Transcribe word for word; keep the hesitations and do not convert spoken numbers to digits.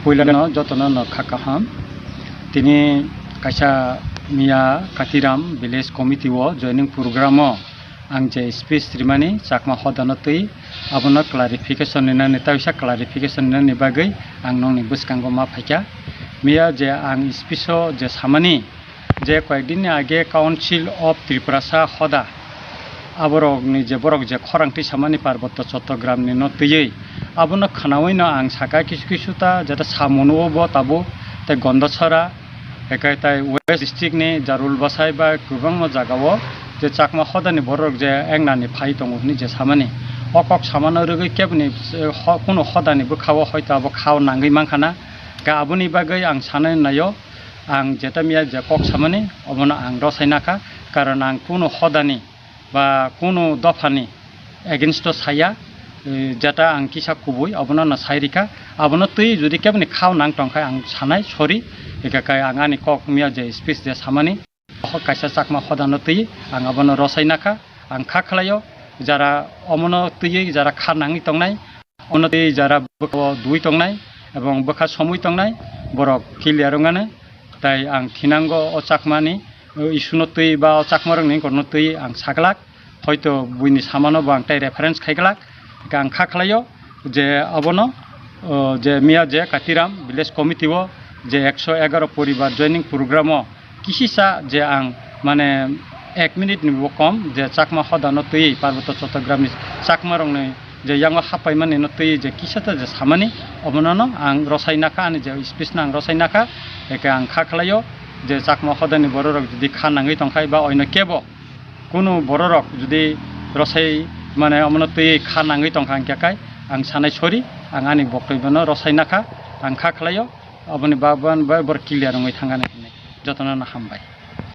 Puilano jotono no kha kaham. Tini kaisa miya Katiram Village Committee o joining program o ang je speech rimani Chakma hodano twi abono clarification rinani, tawisa clarification rinani bagwi ang nongni bwskango ma phaikha. Miya je ang speech o je samani, je koyekdinni age Council of Tiprasa hoda, aborokni je borok je khorang twi samani Parbotto Chottogramni no twiwi, abono khwnawino ang saka kisu kisu ta jeta samuno bo tabuk tei Gondasora, ekai tai West District ni Jarul Basai ba kwbangma jagao je Chakma hodani borok je engnani phai tongo hwnwi je samani. O kok samano rwgwi keboni, eh, ho-, kunu hodani bwkhao hoito abo khao nangwi mankha na. Ga aboni bagwi ang sanani naio, ang jeta miya je kok samani, obono ang rosai nakha, karon ang kunu hodani ba kunu dophani against o saya, eh, jeta ang kisa kubui, obono no sai rikha, abono twi jodi keboni khao nang tongkha ang sanai, sorry, eka kai ang ani kok miya je speech je samani, ho kaisa Chakma hodano twi ang abono rosai nakha, ang kha khlaio, jara omono twiwi jara kha nangwi tongnai, Ono tei jara bwkha o dui tongnai ebong bwkha somwi tongnai, borok clear wngmani. Tai ang thinango o Chakmani, o issue no twi ba o Chakmarokni wngkorno twi ang saglak, hoito buini samano bo ang tai reference khaiglak. Hwnkhe ang kha khlaio je abono, o, je miya je Katiram Village Committee o je ekso egaroh poribar joining program o kisisa je ang, mane, ek minute ni bo kom je Chakma hodano twi, Parbotto Chottogramni Chakmarokni je yango happaimani no twi je kisa ta je samani, obono no ang rosai nakha, ani je speech no ang rosai nakha, eke ang kha khlaio je Chakma hodani bororok jodi kha nangwi tongkhai ba oino kebo kunu bororok jodi rosai, mane, omono twi kha nangwi tongkha hwnkhe kai ang sanai sorry, ang ani boktobyo no rosai nakha, ang kha khlaio. Aboni bagwi bai bor clear wngwi thangani hinwi jotono no hambai.